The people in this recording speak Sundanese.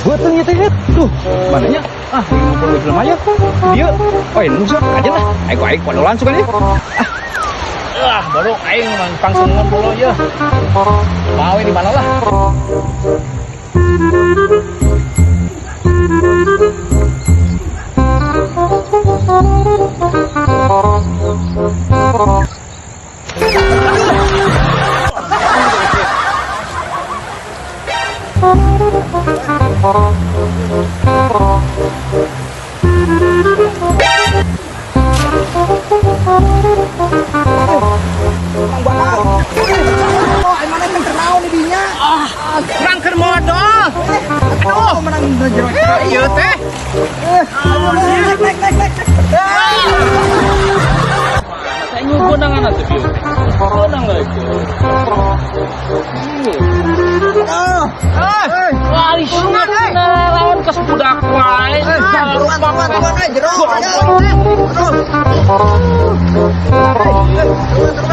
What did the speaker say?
Beuteung ieu teh, Het. Tuh, mananya? Ah, ngumpul di film aja. Dia, oh ini sok aja lah. Aing ku aing podolan suka nih. Ah, ah, baru aing langsung ngumpul ya. Mau di mana lah? Oh, emang teh keur naon di dinya? Ah, menangkeun modal. Aduh, menang jero. Ieu teh. Naik, naik, naik, naik. Saya nyugunangan atuh bieu. Beunang euy. Oh, Ah, wah, lawan ke budak wae. Turuan, turuan, turuan, eh, jero. Aduh. Aduh.